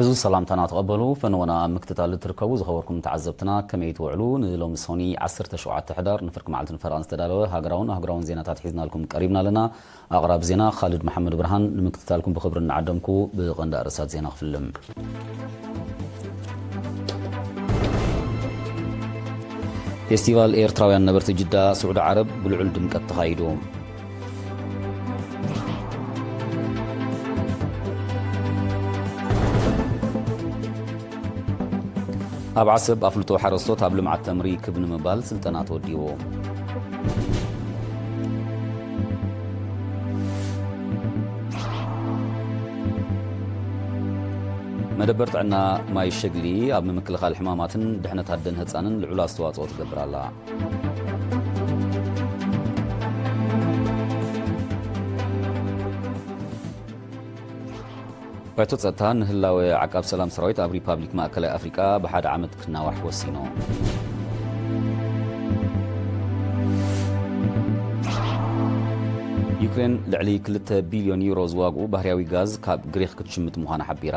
እዚ ሰላምታና ተቐበሉ። ፈነወና ኣብ ምክትታል እትርከቡ ዝኸበርኩም ተዓዘብትና ከመይ ትውዕሉ? ንሎሚ ሶኒ ዓሰርተ ሸውዓተ ሕዳር ንፍርቂ መዓልቲ ንፈረቓን ዝተዳለወ ሃገራውን ኣህጉራውን ዜናታት ሒዝናልኩም ቀሪብና ኣለና። ኣቕራቢ ዜና ካልድ መሓመድ ብርሃን። ንምክትታልኩም ብኽብሪ እናዓደምኩ ብቐንዲ ኣርእስታት ዜና ክፍልም። ፌስቲቫል ኤርትራውያን ነበርቲ ጅዳ ስዑዲ ዓረብ ብልዑል ድምቀት ተኻይዱ። ኣብ ዓሰብ ኣፍልጦ ሓረስቶት ኣብ ልምዓት ተምሪ ክብ ንምባል ስልጠና ተወዲቡ። መደበር ጥዕና ማይ ሸግሊ ኣብ ምክልኻል ሕማማትን ድሕነት ኣደን ህፃንን ልዑል ኣስተዋፅኦ ትገብር ኣላ። ባይቶ ጸጥታ ንህላወ ዓቃብ ሰላም ሰራዊት ኣብ ሪፓብሊክ ማእከላይ ኣፍሪቃ ብሓደ ዓመት ክናዋሕ ወሲኑ። ዩክሬን ልዕሊ ክልተ ቢልዮን ዩሮ ዝዋግኡ ባህርያዊ ጋዝ ካብ ግሪኽ ክትሽምት ምዃና ሓቢራ።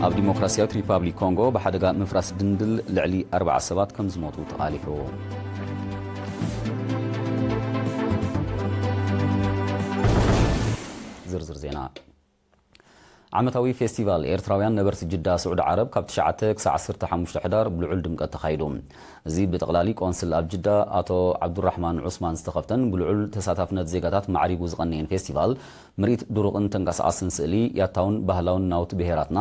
ኣብ ዲሞክራሲያዊት ሪፓብሊክ ኮንጎ ብሓደጋ ምፍራስ ድንድል ልዕሊ ኣርባዓ ሰባት ከም ዝሞቱ ተቓሊሑ። ዝርዝር ዜና። ዓመታዊ ፌስቲቫል ኤርትራውያን ነበርቲ ጅዳ ስዑዲ ዓረብ ካብ ትሽዓተ ክሳዕ ዓሰርተ ሓሙሽተ ሕዳር ብልዑል ድምቀት ተኻይዱ። እዚ ብጠቕላሊ ቆንስል ኣብ ጅዳ ኣቶ ዓብዱራሕማን ዑስማን ዝተኸፍተን ብልዑል ተሳታፍነት ዜጋታት ማዕሪጉ ዝቐነየን ፌስቲቫል፣ ምርኢት ድሩቕን ተንቀሳቓስን ስእሊ፣ ያታውን ባህላውን ናውቲ ብሄራትና፣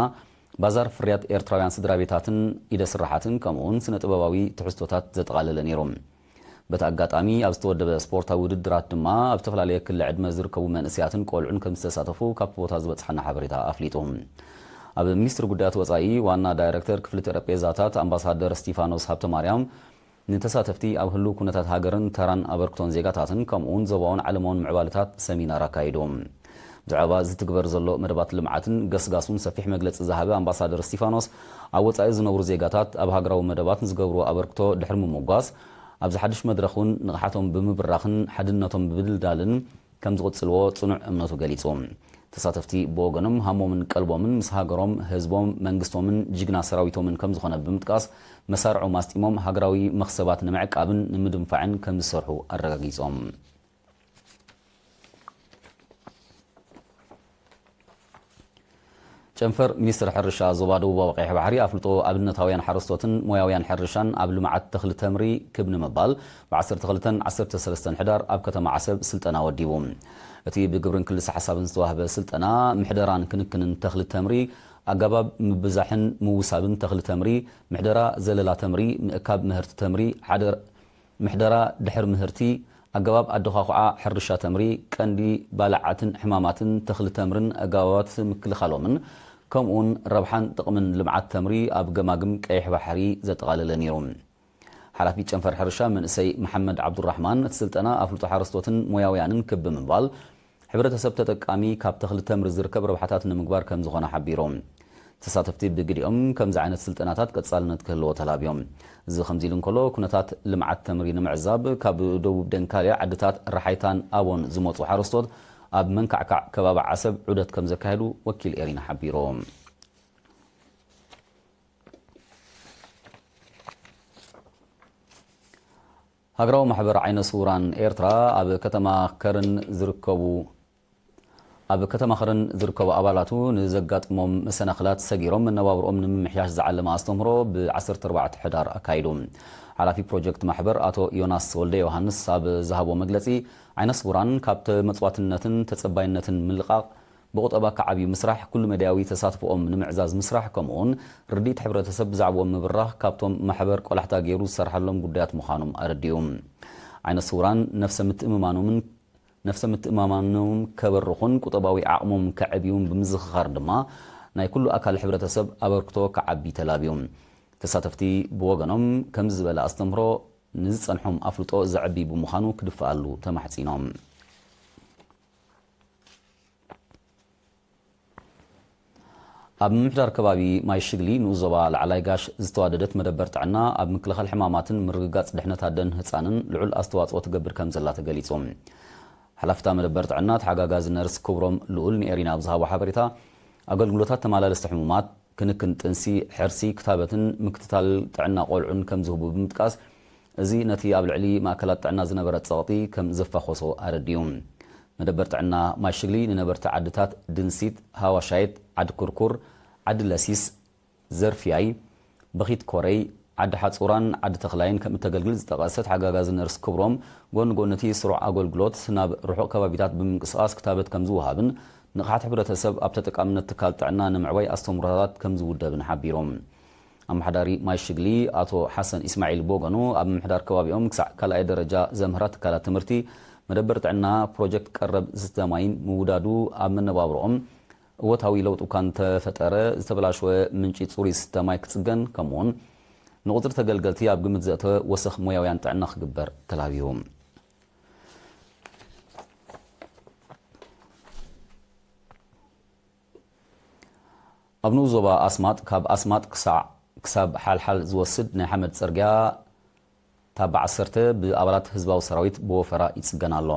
ባዛር ፍርያት ኤርትራውያን ስድራ ቤታትን ኢደ ስራሓትን፣ ከምኡውን ስነ ጥበባዊ ትሕዝቶታት ዘጠቓለለ ነይሩ። በቲ ኣጋጣሚ ኣብ ዝተወደበ ስፖርታዊ ውድድራት ድማ ኣብ ዝተፈላለየ ክሊ ዕድመ ዝርከቡ መንእሰያትን ቆልዑን ከም ዝተሳተፉ ካብቲ ቦታ ዝበጽሓና ሓበሬታ ኣፍሊጡ። ኣብ ሚኒስትሪ ጉዳያት ወጻኢ ዋና ዳይረክተር ክፍሊ ጠረጴዛታት ኣምባሳደር እስቲፋኖስ ሃብተማርያም፣ ንተሳተፍቲ ኣብ ህሉው ኩነታት ሃገርን ተራን ኣበርክቶን ዜጋታትን ከምኡውን ዞባውን ዓለማውን ምዕባለታት ሰሚናር ኣካይዱ። ብዛዕባ ዝትግበር ዘሎ መደባት ልምዓትን ገስጋሱን ሰፊሕ መግለጺ ዝሃበ ኣምባሳደር እስቲፋኖስ፣ ኣብ ወጻኢ ዝነብሩ ዜጋታት ኣብ ሃገራዊ መደባት ንዝገብርዎ ኣበርክቶ ድሕሪ ምምጓስ፣ ኣብዚ ሓድሽ መድረኽ እውን ንቕሓቶም ብምብራኽን ሓድነቶም ብምድልዳልን ከም ዝቕጽልዎ ጽኑዕ እምነቱ ገሊጹ። ተሳተፍቲ ብወገኖም ሃሞምን ቀልቦምን ምስ ሃገሮም፣ ህዝቦም፣ መንግስቶምን ጅግና ሰራዊቶምን ከም ዝኾነ ብምጥቃስ፣ መሳርዖም ኣስጢሞም ሃገራዊ መኽሰባት ንምዕቃብን ንምድንፋዕን ከም ዝሰርሑ ኣረጋጊጾም። ጨንፈር ሚኒስትሪ ሕርሻ ዞባ ደቡባዊ ቀይሕ ባሕሪ ኣፍልጦ ኣብነታውያን ሓረስቶትን ሞያውያን ሕርሻን ኣብ ልምዓት ተኽሊ ተምሪ ክብ ንምባል ብ ዓሰርተ ክልተን ዓሰርተ ሰለስተን ሕዳር ኣብ ከተማ ዓሰብ ስልጠና ወዲቡ። እቲ ብግብርን ክልሰ ሓሳብን ዝተዋህበ ስልጠና፣ ምሕደራን ክንክንን ተኽሊ ተምሪ፣ ኣገባብ ምብዛሕን ምውሳብን ተኽሊ ተምሪ፣ ምሕደራ ዘለላ ተምሪ፣ ምእካብ ምህርቲ ተምሪ፣ ሓደር ምሕደራ ድሕሪ ምህርቲ፣ ኣገባብ ኣደዃኹዓ ሕርሻ ተምሪ፣ ቀንዲ ባልዓትን ሕማማትን ተኽሊ ተምርን ኣገባባት ምክልኻሎምን፣ ከምኡውን ረብሓን ጥቕምን ልምዓት ተምሪ ኣብ ገማግም ቀይሕ ባሕሪ ዘጠቓለለ ነይሩ። ሓላፊ ጨንፈር ሕርሻ መንእሰይ መሓመድ ዓብዱራሕማን፣ እቲ ስልጠና ኣፍልጦ ሓረስቶትን ሞያውያንን ክብ ብምባል፣ ሕብረተሰብ ተጠቃሚ ካብ ተኽሊ ተምሪ ዝርከብ ረብሓታት ንምግባር ከም ዝኾነ ሓቢሮም። ተሳተፍቲ ብግዲኦም ከምዚ ዓይነት ስልጠናታት ቀጻልነት ክህልዎ ተላብዮም። እዚ ከምዚ ኢሉ እንከሎ፣ ኩነታት ልምዓት ተምሪ ንምዕዛብ ካብ ደቡብ ደንካልያ፣ ዓድታት ራሓይታን ኣቦን ዝመጹ ሓረስቶት ኣብ መንካዕካዕ ከባቢ ዓሰብ ዑደት ከም ዘካየዱ ወኪል ኤሪና ሓቢሮም። ሃገራዊ ማሕበር ዓይነ ስውራን ኤርትራ ኣብ ከተማ ከረን ዝርከቡ ኣብ ከተማ ከረን ዝርከቡ ኣባላቱ ንዘጋጥሞም መሰናኽላት ሰጊሮም መነባብርኦም ንምምሕያሽ ዝዓለመ ኣስተምህሮ ብ ዓሰርተ ኣርባዕተ ሕዳር ኣካይዱ። ሓላፊ ፕሮጀክት ማሕበር ኣቶ ዮናስ ወልደ ዮሃንስ ኣብ ዝሃቦ መግለጺ፣ ዓይነ ስውራን ካብ ተመጽዋትነትን ተጸባይነትን ምልቃቕ፣ ብቁጠባ ክዓብዩ ምስራሕ፣ ኩሉ መዳያዊ ተሳትፎኦም ንምዕዛዝ ምስራሕ፣ ከምኡውን ርድኢት ሕብረተሰብ ብዛዕባኦም ምብራኽ ካብቶም ማሕበር ቆላሕታ ገይሩ ዝሰርሓሎም ጉዳያት ምዃኖም ኣረዲኡ። ዓይነ ስውራን ነፍሰ ምትእምማኖምን ነፍሰ ምትእምማኖም ከበርኹን ቁጠባዊ ዓቕሞም ከዕብዩን ብምዝኽኻር ድማ፣ ናይ ኩሉ ኣካል ሕብረተሰብ ኣበርክቶ ክዓቢ ተላብዩ። ተሳተፍቲ ብወገኖም ከምዚ ዝበለ ኣስተምህሮ ንዝጸንሖም ኣፍልጦ ዘዕቢ ብምዃኑ ክድፍኣሉ ተማሕጺኖም። ኣብ ምምሕዳር ከባቢ ማይ ሽግሊ ንኡስ ዞባ ላዕላይ ጋሽ ዝተዋደደት መደበር ጥዕና ኣብ ምክልኻል ሕማማትን ምርግጋጽ ድሕነት ኣደን ህጻንን ልዑል ኣስተዋጽኦ ትገብር ከም ዘላ ተገሊጹ። ሓላፍታ መደበር ጥዕና ተሓጋጋዚ ነርስ ክብሮም ልኡል ንኤሪና ኣብ ዝሃቦ ሓበሬታ፣ ኣገልግሎታት ተመላለስቲ ሕሙማት፣ ክንክን ጥንሲ፣ ሕርሲ፣ ክታበትን ምክትታል ጥዕና ቆልዑን ከም ዝህቡ ብምጥቃስ፣ እዚ ነቲ ኣብ ልዕሊ ማእከላት ጥዕና ዝነበረ ጸቕጢ ከም ዘፋኾሶ ኣረዲኡ። መደበር ጥዕና ማይሽግሊ ንነበርቲ ዓድታት ድንሲት፣ ሃዋሻየት፣ ዓዲ ኩርኩር፣ ዓዲ ለሲስ፣ ዘርፍያይ፣ በኺት ኮረይ፣ ዓዲ ሓጹራን ዓዲ ተኽላይን ከም እተገልግል ዝጠቐሰት ሓጋጋዚ ነርስ ክብሮም፣ ጎኒ ጎኒ እቲ ስሩዕ ኣገልግሎት ናብ ርሑቕ ከባቢታት ብምንቅስቓስ ክታበት ከም ዝወሃብን ንቕሓት ሕብረተሰብ ኣብ ተጠቃምነት ትካል ጥዕና ንምዕባይ ኣስተምህሮታት ከም ዝውደብን ሓቢሮም። ኣመሓዳሪ ማይ ሽግሊ ኣቶ ሓሰን ኢስማዒል ብወገኑ፣ ኣብ ምምሕዳር ከባቢኦም ክሳዕ ካልኣይ ደረጃ ዘምህራ ትካላት ትምህርቲ፣ መደበር ጥዕና፣ ፕሮጀክት ቀረብ ዝስተ ማይን ምውዳዱ ኣብ መነባብሮኦም እወታዊ ለውጢ እኳ እንተፈጠረ፣ ዝተበላሸወ ምንጪ ጽሩይ ዝስተ ማይ ክጽገን፣ ከምኡውን ንቁጽሪ ተገልገልቲ ኣብ ግምት ዘእተወ ወሰኽ ሞያውያን ጥዕና ክግበር ተላብዩ። ኣብ ንኡስ ዞባ ኣስማጥ፣ ካብ ኣስማጥ ክሳዕ፣ ክሳብ ሓልሓል ዝወስድ ናይ ሓመድ ጽርግያ ታባ ዓሰርተ ብኣባላት ህዝባዊ ሰራዊት ብወፈራ ይጽገን ኣሎ።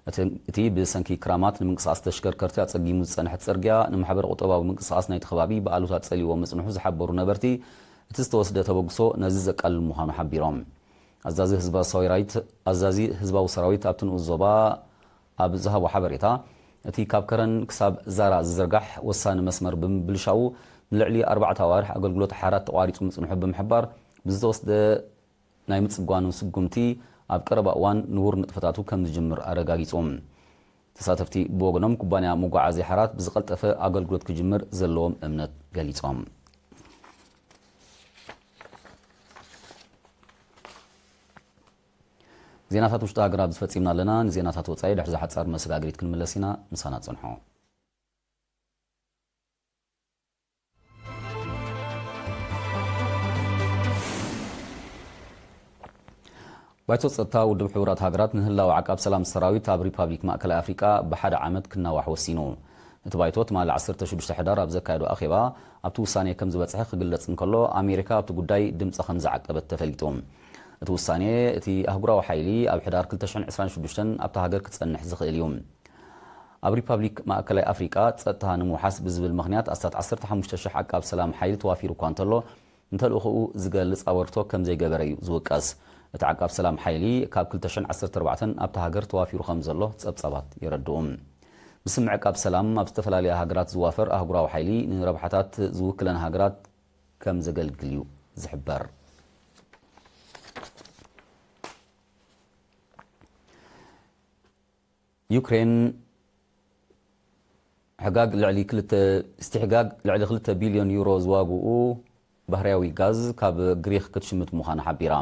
እቲ፣ እቲ ብሰንኪ ክራማት ንምንቅስቓስ ተሽከርከርቲ ኣጸጊሙ ዝጸንሐ ጽርግያ፣ ንማሕበረ ቁጠባዊ ምንቅስቓስ ናይቲ ከባቢ ብኣሉታ ጸልይዎ ምጽንሑ ዝሓበሩ ነበርቲ፣ እቲ ዝተወስደ ተበግሶ ነዚ ዘቃልል ምዃኑ ሓቢሮም። ኣዛዚ ህዝባዊ ሰራዊት፣ ኣዛዚ ህዝባዊ ሰራዊት ኣብቲ ንኡስ ዞባ ኣብ ዝሃቦ ሓበሬታ፣ እቲ ካብ ከረን ክሳብ ዛራ ዝዝርጋሕ ወሳኒ መስመር ብምብልሻዉ፣ ንልዕሊ ኣርባዕተ ኣዋርሕ ኣገልግሎት ሓራት ተቋሪጹ ምጽንሑ ብምሕባር፣ ብዝተወስደ ናይ ምጽጓኑ ስጉምቲ ኣብ ቀረባ እዋን ንቡር ንጥፈታቱ ከም ዝጅምር ኣረጋጊጹ። ተሳተፍቲ ብወገኖም፣ ኩባንያ መጓዓዝያ ሓራት ብዝቐልጠፈ ኣገልግሎት ክጅምር ዘለዎም እምነት ገሊጾም። ዜናታት ውሽጢ ሃገር ኣብዚ ፈጺምና ኣለና። ንዜናታት ወጻኢ ድሕሪ ዝሓጻር መሰጋገሪት ክንምለስ ኢና። ምሳና ጽንሑ። ባይቶ ጸጥታ ውድብ ሕቡራት ሃገራት ንህላወ ዓቃብ ሰላም ሰራዊት ኣብ ሪፓብሊክ ማእከላይ ኣፍሪቃ ብሓደ ዓመት ክናዋሕ ወሲኑ። እቲ ባይቶ ትማሊ ዓሰርተ ሽዱሽተ ሕዳር ኣብ ዘካየዶ ኣኼባ ኣብቲ ውሳኔ ከም ዝበጽሐ ክግለጽ እንከሎ፣ ኣሜሪካ ኣብቲ ጉዳይ ድምጻ ከም ዝዓቀበት ተፈሊጡ። እቲ ውሳኔ፣ እቲ ኣህጉራዊ ሓይሊ ኣብ ሕዳር ክልተ ሽሕን ዕስራን ሽዱሽተን ኣብታ ሃገር ክጸንሕ ዝኽእል እዩ። ኣብ ሪፓብሊክ ማእከላይ ኣፍሪቃ ጸጥታ ንምውሓስ ብዝብል ምኽንያት ኣስታት ዓሰርተ ሓሙሽተ ሽሕ ዓቃብ ሰላም ሓይሊ ተዋፊሩ እኳ እንተሎ፣ ንተልእኾኡ ዝገልጽ ኣበርክቶ ከም ዘይገበረ እዩ ዝውቀስ። እቲ ዓቃብ ሰላም ሓይሊ ካብ ክልተ ሽሕን ዓሰርተ ኣርባዕተን ኣብታ ሃገር ተዋፊሩ ከም ዘሎ ጸብጻባት የረድኡ። ብስም ዕቃብ ሰላም ኣብ ዝተፈላለያ ሃገራት ዝዋፈር ኣህጉራዊ ሓይሊ ንረብሓታት ዝውክለን ሃገራት ከም ዘገልግል እዩ ዝሕበር። ዩክሬን ሕጋግ ልዕሊ ክልተ፣ እስትሕጋግ ልዕሊ ክልተ ቢልዮን ዩሮ ዝዋግኡ ባህርያዊ ጋዝ ካብ ግሪኽ ክትሽምት ምዃና ሓቢራ።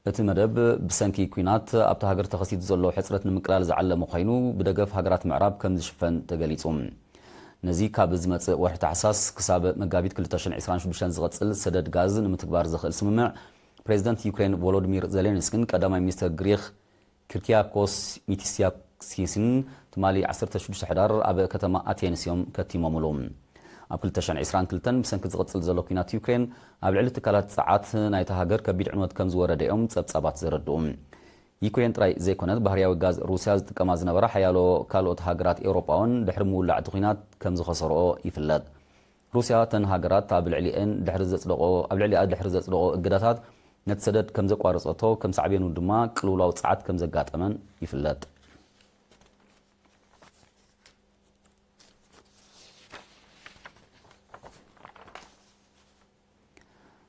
እቲ መደብ ብሰንኪ ኲናት ኣብታ ሃገር ተኸሲቱ ዘሎ ሕጽረት ንምቅላል ዝዓለመ ኮይኑ፣ ብደገፍ ሃገራት ምዕራብ ከም ዝሽፈን ተገሊጹ። ነዚ ካብ ዝመጽእ ወርሒ ታሕሳስ ክሳብ መጋቢት ክልተ ሽሕን ዕስራን ሽዱሽተን ዝቐጽል ሰደድ ጋዝ ንምትግባር ዘኽእል ስምምዕ፣ ፕሬዚደንት ዩክሬን ቮሎዲሚር ዜሌንስኪን ቀዳማይ ሚኒስተር ግሪኽ ኪርኪያኮስ ሚቲሲያክሲስን ትማሊ ዓሰርተ ሽዱሽተ ሕዳር ኣብ ከተማ ኣቴንስ እዮም ከቲሞምሉ። ኣብ ክልተ ሽሕን ዕስራን ክልተን ብሰንኪ ዝቕጽል ዘሎ ኲናት ዩክሬን፣ ኣብ ልዕሊ ትካላት ጸዓት ናይታ ሃገር ከቢድ ዕንወት ከም ዝወረደ እዮም ጸብጻባት ዘረድኡ። ዩክሬን ጥራይ ዘይኮነት፣ ባህርያዊ ጋዝ ሩስያ ዝጥቀማ ዝነበራ ሓያሎ ካልኦት ሃገራት ኤውሮጳ እውን ድሕሪ ምውላዕ እቲ ኲናት ከም ዝኸሰርኦ ይፍለጥ። ሩስያ እተን ሃገራት ኣብ ልዕሊኤን ድሕሪ ዘጽደቆ-፣ ኣብ ልዕሊኣ ድሕሪ ዘጽደቆ እገዳታት ነቲ ሰደድ ከም ዘቋረጸቶ፣ ከም ሳዕቤኑ ድማ ቅልውላው ጸዓት ከም ዘጋጠመን ይፍለጥ።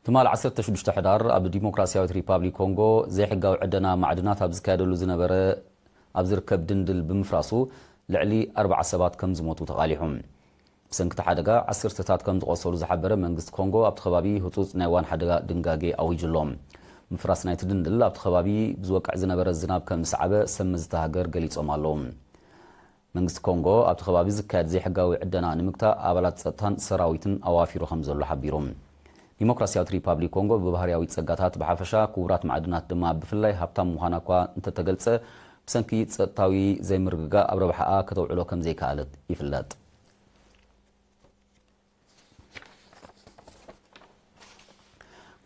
ትማሊ ዓሰርተ ሽዱሽተ ሕዳር ኣብ ዲሞክራሲያዊት ሪፓብሊክ ኮንጎ ዘይሕጋዊ ዕደና ማዕድናት ኣብ ዝካየደሉ ዝነበረ ኣብ ዝርከብ ድንድል ብምፍራሱ ልዕሊ ኣርባዓ ሰባት ከም ዝሞቱ ተቓሊሑ። ብሰንኪ እቲ ሓደጋ ዓሰርተታት ከም ዝቖሰሉ ዝሓበረ መንግስቲ ኮንጎ፣ ኣብቲ ከባቢ ህጹጽ ናይ እዋን ሓደጋ ድንጋጌ ኣዊጁ ኣሎ። ምፍራስ ናይቲ ድንድል ኣብቲ ከባቢ ብዝወቅዕ ዝነበረ ዝናብ ከም ዝሰዓበ ሰብ መዚ እታ ሃገር ገሊጾም ኣለዉ። መንግስቲ ኮንጎ ኣብቲ ከባቢ ዝካየድ ዘይሕጋዊ ዕደና ንምግታእ ኣባላት ጸጥታን ሰራዊትን ኣዋፊሩ ከም ዘሎ ሓቢሩ። ዲሞክራሲያዊት ሪፓብሊክ ኮንጎ ብባህርያዊ ጸጋታት ብሓፈሻ፣ ክቡራት ማዕድናት ድማ ብፍላይ ሃብታም ምዃና እኳ እንተተገልጸ፣ ብሰንኪ ጸጥታዊ ዘይምርግጋእ ኣብ ረብሓኣ ከተውዕሎ ከም ዘይከኣለት ይፍለጥ።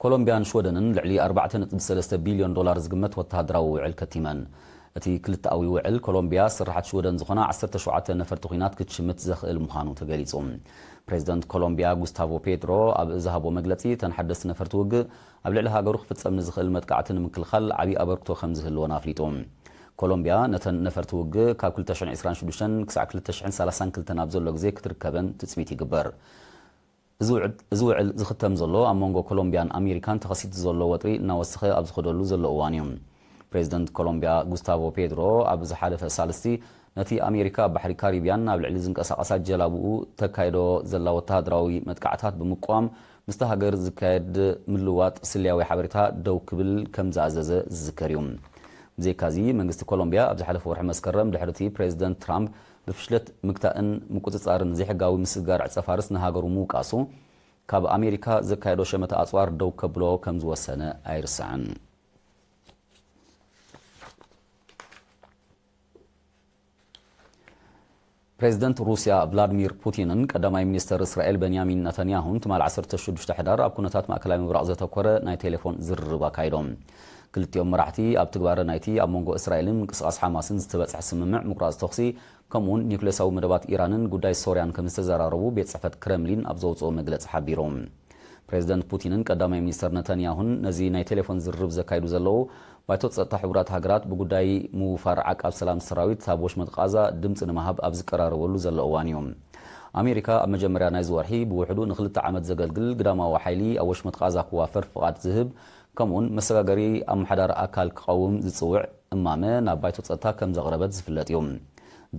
ኮሎምቢያን ሽወደንን ልዕሊ ኣርባዕተ ነጥቢ ሰለስተ ቢልዮን ዶላር ዝግመት ወተሃደራዊ ውዕል ከቲመን። እቲ ክልተኣዊ ውዕል፣ ኮሎምቢያ ስርሓት ሽወደን ዝኾና ዓሰርተ ሸውዓተ ነፈርቲ ኲናት ክትሽምት ዘኽእል ምዃኑ ተገሊጹ። ፕሬዚደንት ኮሎምቢያ ጉስታቮ ፔትሮ ኣብ ዝሃቦ መግለጺ፣ እተን ሓደስቲ ነፈርቲ ውግእ ኣብ ልዕሊ ሃገሩ ክፍጸም ንዝኽእል መጥቃዕቲ ንምክልኻል ዓብዪ ኣበርክቶ ከም ዝህልወን ኣፍሊጡ። ኮሎምቢያ ነተን ነፈርቲ ውግእ ካብ ክልተ ሽሕን ዕስራን ሽዱሽተን ክሳዕ ክልተ ሽሕን ሰላሳን ክልተን ኣብ ዘሎ ግዜ ክትርከበን ትጽቢት ይግበር። እዚ ውዕል፣ እዚ ውዕል ዝኽተም ዘሎ ኣብ መንጎ ኮሎምቢያን ኣሜሪካን ተኸሲቱ ዘሎ ወጥሪ እናወሰኸ ኣብ ዝኸደሉ ዘሎ እዋን እዩ። ፕሬዚደንት ኮሎምቢያ ጉስታቮ ፔድሮ ኣብ ዝሓለፈ ሳልስቲ ነቲ ኣሜሪካ ኣብ ባሕሪ ካሪብያን ኣብ ልዕሊ ዝንቀሳቐሳ ጀላቡኡ ተካይዶ ዘላ ወተሃደራዊ መጥቃዕታት ብምቋም ምስቲ ሃገር ዝካየድ ምልዋጥ ስልያዊ ሓበሬታ ደው ክብል ከም ዝኣዘዘ ዝዝከር እዩ። ብዘይካዚ መንግስቲ ኮሎምቢያ ኣብ ዝሓለፈ ወርሒ መስከረም ድሕሪ እቲ ፕሬዚደንት ትራምፕ ብፍሽለት ምግታእን ምቁጽጻርን ዘይሕጋዊ ምስግጋር ዕጸ ፋርስ ንሃገሩ ምውቃሱ፣ ካብ ኣሜሪካ ዘካየዶ ሸመተ ኣጽዋር ደው ከብሎ ከም ዝወሰነ ኣይርሳዕን። ፕሬዚደንት ሩስያ ቭላድሚር ፑቲንን ቀዳማይ ሚኒስተር እስራኤል በንያሚን ነታንያሁን ትማል ዓሰርተ ሽዱሽተ ሕዳር ኣብ ኩነታት ማእከላይ ምብራቕ ዘተኮረ ናይ ቴሌፎን ዝርርብ ኣካይዶም። ክልቲኦም መራሕቲ ኣብ ትግባረ ናይቲ ኣብ መንጎ እስራኤልን ምንቅስቓስ ሓማስን ዝተበጽሐ ስምምዕ ምቁራጽ ተኹሲ፣ ከምኡውን ኒውክሌሳዊ መደባት ኢራንን ጉዳይ ሶርያን ከም ዝተዘራረቡ ቤት ጽሕፈት ክረምሊን ኣብ ዘውጽኦ መግለጺ ሓቢሩ። ፕሬዚደንት ፑቲንን ቀዳማይ ሚኒስተር ነታንያሁን ነዚ ናይ ቴሌፎን ዝርርብ ዘካይዱ ዘለዉ፣ ባይቶ ጸጥታ ሕቡራት ሃገራት ብጉዳይ ምውፋር ዓቃብ ሰላም ሰራዊት ኣብ ወሽመጥ ቃዛ ድምጺ ንምሃብ ኣብ ዝቀራረበሉ ዘሎ እዋን እዩ። ኣሜሪካ ኣብ መጀመርያ ናይዚ ወርሒ ብውሕዱ ንኽልተ ዓመት ዘገልግል ግዳማዊ ሓይሊ ኣብ ወሽመጥ ቃዛ ክዋፈር ፍቓድ ዝህብ፣ ከምኡውን መሰጋገሪ ኣመሓዳሪ ኣካል ክቐውም ዝጽውዕ እማመ ናብ ባይቶ ጸጥታ ከም ዘቕረበት ዝፍለጥ እዩ።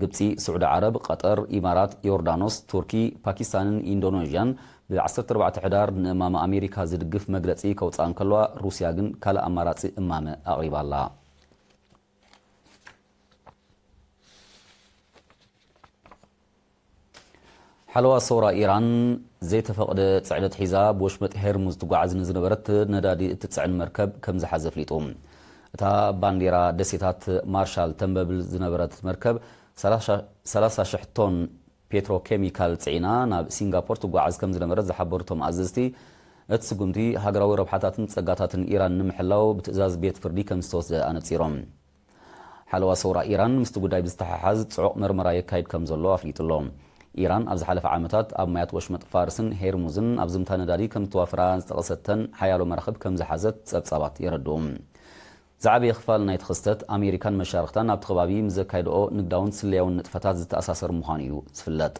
ግብጺ፣ ስዑዲ ዓረብ፣ ቀጠር፣ ኢማራት፣ ዮርዳኖስ፣ ቱርኪ፣ ፓኪስታንን ኢንዶኔዥያን ብ ዓሰርተ ኣርባዕተ ሕዳር ንእማመ ኣሜሪካ ዝድግፍ መግለጺ ከውጽኣ እንከለዋ፣ ሩስያ ግን ካልእ ኣማራጺ እማመ ኣቕሪባ ኣላ። ሓለዋ ሰውራ ኢራን ዘይተፈቕደ ጽዕነት ሒዛ ብወሽመጥ ሄርሙዝ ትጓዓዝ ንዝነበረት ነዳዲ እትጽዕን መርከብ ከም ዝሓዘ ኣፍሊጡ። እታ ባንዴራ ደሴታት ማርሻል ተንበብል ዝነበረት መርከብ ሰላሳ ሽሕ ቶን ፔትሮኬሚካል ጽዒና ናብ ሲንጋፖር ትጓዓዝ ከም ዝነበረት ዝሓበሩ እቶም ኣዘዝቲ፣ እቲ ስጉምቲ ሃገራዊ ረብሓታትን ጸጋታትን ኢራን ንምሕላው ብትእዛዝ ቤት ፍርዲ ከም ዝተወስደ ኣነጺሮም። ሓለዋ ሰውራ ኢራን ምስቲ ጉዳይ ብዝተሓሓዝ ጽዑቕ መርመራ የካይድ ከም ዘሎ ኣፍሊጡ ኣሎ። ኢራን ኣብ ዝሓለፈ ዓመታት ኣብ ማያት ወሽመጥ ፋርስን ሄርሙዝን ኣብ ዝምታ ነዳዲ ከም ዝተዋፈራ ዝጠቐሰተን ሓያሎ መራኽብ ከም ዝሓዘት ጸብጻባት የረድኡ። ዝዓበየ ክፋል ናይቲ ክስተት ኣሜሪካን መሻርኽታን ኣብቲ ከባቢ ምስ ዘካየድኦ ንግዳውን ስለያውን ንጥፈታት ዝተኣሳሰር ምዃኑ እዩ ዝፍለጥ።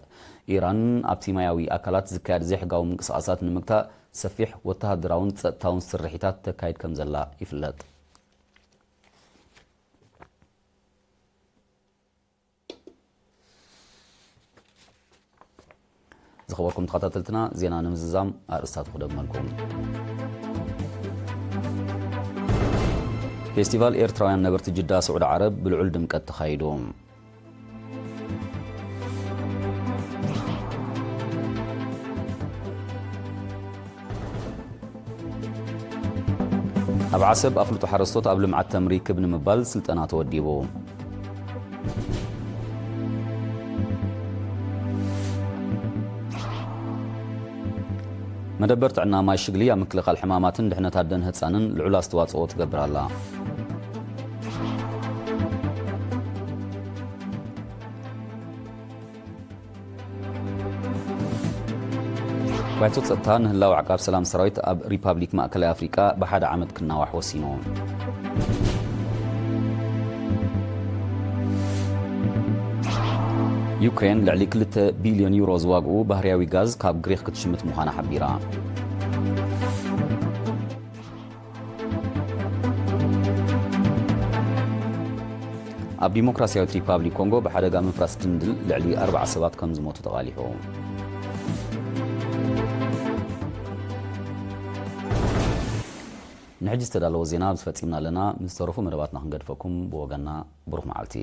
ኢራን ኣብቲ ማያዊ ኣካላት ዝካየድ ዘይሕጋዊ ምንቅስቓሳት ንምግታእ ሰፊሕ ወተሃደራውን ጸጥታውን ስርሒታት ተካይድ ከም ዘላ ይፍለጥ። ዝኸበርኩም ተኸታተልትና፣ ዜና ንምዝዛም ኣርእስታቱ ክደግመልኩም። ፌስቲቫል ኤርትራውያን ነበርቲ ጅዳ ስዑዲ ዓረብ ብልዑል ድምቀት ተኻይዱ። ኣብ ዓሰብ ኣፍልጦ ሓረስቶት ኣብ ልምዓት ተምሪ ክብ ንምባል ስልጠና ተወዲቡ። መደበር ጥዕና ማይ ሽግሊ ኣብ ምክልኻል ሕማማትን ድሕነት ኣደን ህጻንን ልዑል ኣስተዋጽኦ ትገብር ኣላ። ባይቶ ጸጥታ ንህላው ዓቃብ ሰላም ሰራዊት ኣብ ሪፓብሊክ ማእከላይ ኣፍሪቃ ብሓደ ዓመት ክናዋሕ ወሲኑ። ዩክሬን ልዕሊ ክልተ ቢልዮን ዩሮ ዝዋግኡ ባህርያዊ ጋዝ ካብ ግሪኽ ክትሽምት ምዃና ሓቢራ። ኣብ ዲሞክራሲያዊት ሪፓብሊክ ኮንጎ ብሓደጋ ምፍራስ ድንድል ልዕሊ ኣርባዓ ሰባት ከም ዝሞቱ ተቓሊሑ። ንሕጂ ዝተዳለወ ዜና ኣብዚ ፈጺምና ኣለና። ምስ ዝተረፉ መደባትና ክንገድፈኩም ብወገንና ብሩኽ መዓልቲ።